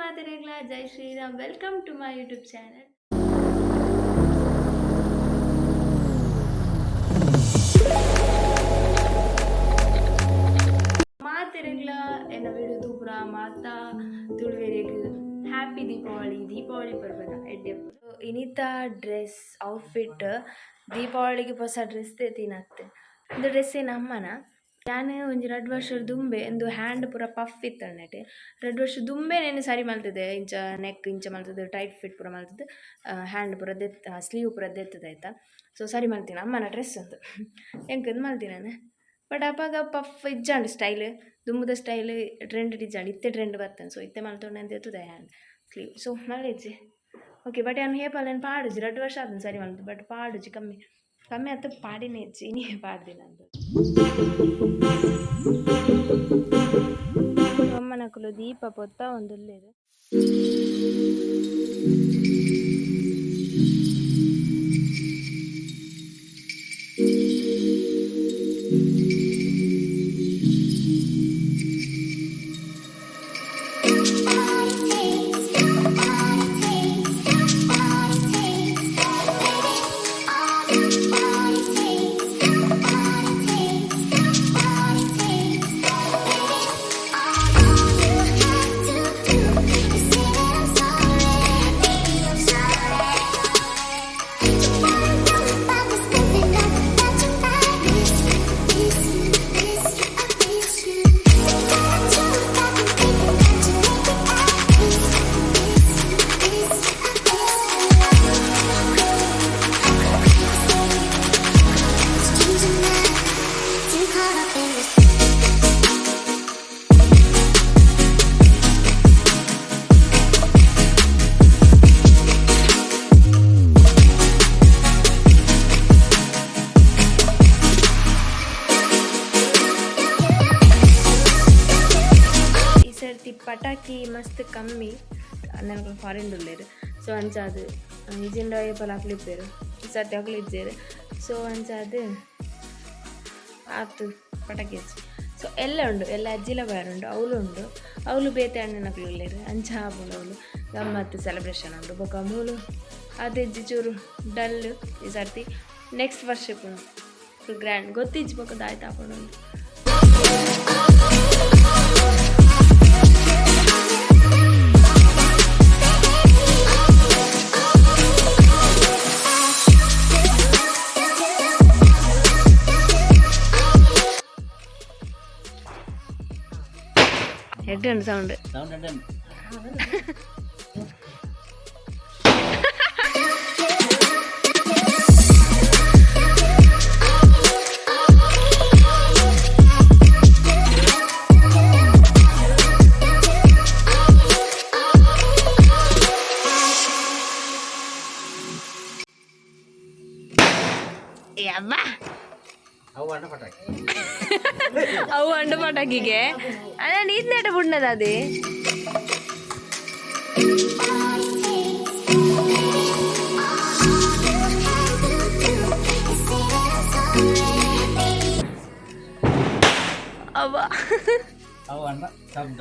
ಮಾತೆರೆಗ್ಲ Jai Shriram. Welcome to my YouTube channel. ಮಾತೆರೆಗ್ಲ ಎನ್ನ video ತೂಪುನ ಮಾತಾ ತುಳುವೆರೆಗ್ ಹ್ಯಾಪಿ ದೀಪಾವಳಿ, ದೀಪಾವಳಿ ಪರ್ಬದ ಎಡ್ಡೆಪ್ಪು. ಇನಿತ ಡ್ರೆಸ್ ಔಟ್ಫಿಟ್ ದೀಪಾವಳಿಗೆ ಹೊಸ ಡ್ರೆಸ್ ತಿನತ್ತೆ. ಇಂದು ಡ್ರೆಸ್ ಅಮ್ಮನ. ಯಾನ್ ಒಂಜಿ ರಡ್ಡ್ ವರ್ಷ ದುಂಬೆ ಇಂದು ಹ್ಯಾಂಡ್ ಪೂರ ಪಫ್ ಇತ್ತಣ್ಣೆಟ್ ರಡ್ಡ್ ವರ್ಷ ದುಂಬೆ ನೇನು ಸರಿ ಮಲ್ತದೆ. ಇಂಚ ನೆಕ್ ಇಂಚ ಮಲ್ತದೆ, ಟೈಟ್ ಫಿಟ್ ಪೂರ ಮಲ್ತದೆ, ಹ್ಯಾಂಡ್ ಪೂರ ದೆತ್ ಸ್ಲೀವ್ ಪೂರ ದೆತ್ತದ ಆಯ್ತಾ. ಸೊ ಸರಿ ಮಲ್ತಿನ ಅಮ್ಮನ ಡ್ರೆಸ್ ಅಂದು ಎಂಕಂದು ಮಲ್ತಿನಾನೆ. ಬಟ್ ಅಪಗ ಪಫ್ ಇಜ್ಜಾಂಡ್ ಸ್ಟೈಲ್, ದುಂಬುದ ಸ್ಟೈಲ್ ಟ್ರೆಂಡ್ ಇಜ್ಜಾಂಡ್, ಇತ್ತೆ ಟ್ರೆಂಡ್ ಬತ್ತನ್. ಸೊ ಇತ್ತೆ ಮಲ್ತೊಂಡು ಅಂತ ಹ್ಯಾಂಡ್ ಸ್ಲೀವ್. ಸೊ ಮಲ್ಲೆಜ್ಜಿ ಓಕೆ. ಬಟ್ ಯಾನ್ ಹೇಪಲ್ ಪಾಡುಜಿ. ರಡ್ಡ್ ವರ್ಷ ಆತನ ಸರಿ ಮಲ್ತು, ಬಟ್ ಪಾಡುಜಿ, ಕಮ್ಮಿ ಕಮ್ಮಿ ಆತ ಪಾಡಿನ ಹೆಚ್ಚು ಇನಿ ಪಾಡ್ದಿನ ಅಂತ. ಅಮ್ಮನಕುಲು ದೀಪ ಪೊತ್ತ ಒಂದುಲ್ಲೆರ್. ಈ ಸರ್ತಿ ಪಟಾಕಿ ಮಸ್ತ್ ಕಮ್ಮಿ. ನನಗೆ ಫಾರಿನ್ ಉಲ್ಲೇರು. ಸೊ ಅಂಚಾದ್ ಇಜಿಂಡ ಏಪಲ ಅಕ್ಲು ಇಪ್ಪೆರ್, ಈ ಸರ್ತಿ ಅಕ್ಲು ಇಜ್ಜೆರ್. ಸೊ ಅಂಚಾದ್ ಆತು ಪಟಾಕಿ ಹೆಚ್ಚು. ಸೊ ಎಲ್ಲ ಉಂಡು, ಎಲ್ಲ ಅಜ್ಜಿಲ ಬಾರುಂಡು, ಅವಳು ಉಂಡು, ಅವಳು ಬೇತೆ ಅಣ್ಣನಕ್ಲು ಉಲ್ಲೇರು. ಅಂಚ ಆಪುಂಡು, ಅವಳು ಗಮ್ಮತ್ತು ಸೆಲೆಬ್ರೇಷನ್ ಉಂಡು. ಬೊಕ ಮೂಲು ಅದು ಚೂರು ಡಲ್ ಈ ಸರ್ತಿ. ನೆಕ್ಸ್ಟ್ ವರ್ಷಕ್ಕೆ ಫುಲ್ ಗ್ರ್ಯಾಂಡ್ ಗೊತ್ತಿಜ್ಜಿ. ಬೊಕ ದಾಯ್ತು ಆಪುಂಡು. ಎಡ್ಡೆ ಉಂಡು ಸೌಂಡ್. ಸೌಂಡ್ ಎಡ್ಡೆ ಉಂಡು. ಯವ್ವ. ಅವು ಅಣ್ಣ ಪಟಾಕಿ. ಅವು ಅಂಡ ಪಟಾಕಿಗೆ ಅಲ್ಲ, ನೀತ್ ನೆಟ ಬುಡ್ನದ ಅದೇ. ಅವ್ವ. ಅವು ಅಣ್ಣ ಶಬ್ದ.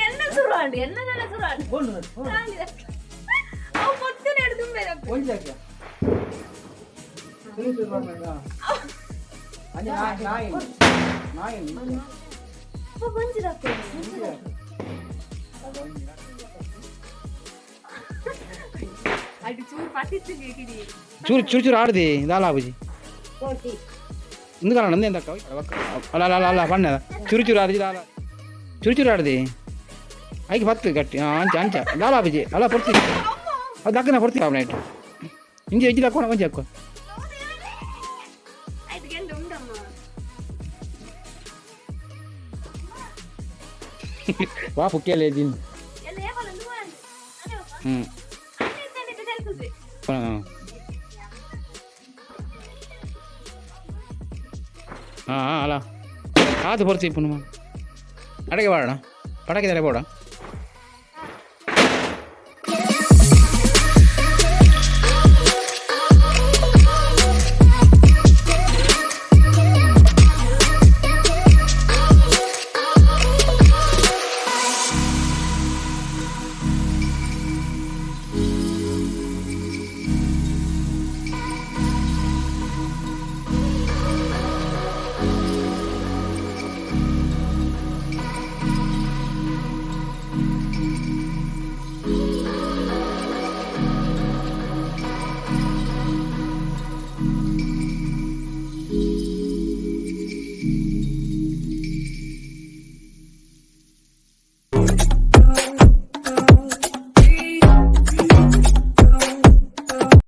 ಎನ್ನ ಸುರುವಾಂಡು, ಎನ್ನ ನನ್ನ ಸುರುವಾಂಡು. ಅವು ಪೊತ್ತನೆ ತುಂಬೆ. ನಾಯಿ ನಾಯಿ. ಚೂರು ಚೂರು ಚೂರು ಆಡ್ದಿ ದಾಲ ಆಬುಜಿ ఎందుకు అలా ఉంది? అಲ್ಲ ಅಲ್ಲ ಅಲ್ಲ ಅಲ್ಲ ಬಣ್ಣ ಚುರು ಚುರು ಆಡ್ದಿ ದಾಲ ಚುರು ಚುರು ಆಡ್ದಿ ಐಕ್ ಬತ್ತು ಗಟ್ಟಿ. ಹಾಂ, ಅಂಚ ಅಂಚ ದಾಲ ಆಬುಜಿ ಅಲ್ಲ ಪೊರ್ತಿ ಅದು ದಕ್ಕನ ಪೊರ್ತಿ ನೈಟ್ ಇಂಜಿ ಇಂಜಿ ದಕ್ಕೋಣ ಒಂಜಿ ಅಕ್ಕ. ಆಯ್ತು ಗೆಂಡು ಉಂಡಮ್ಮ. ವಾ ಪುಕ್ಕಿಯಲ್ಲಿ ದಿನ್. ಎಲ್ಲ ಏಪಲ ಒಂದು. ಹ್ಞೂ. ಹಾಂ ಹಾಂ, ಅಲ್ಲ ಆತು ಬರ್ತೀವಿ ಪುನಃ. ಅಡುಗೆ ಮಾಡೋಣ, ಪಟಾಕಿ ತರ ಬೋಡ.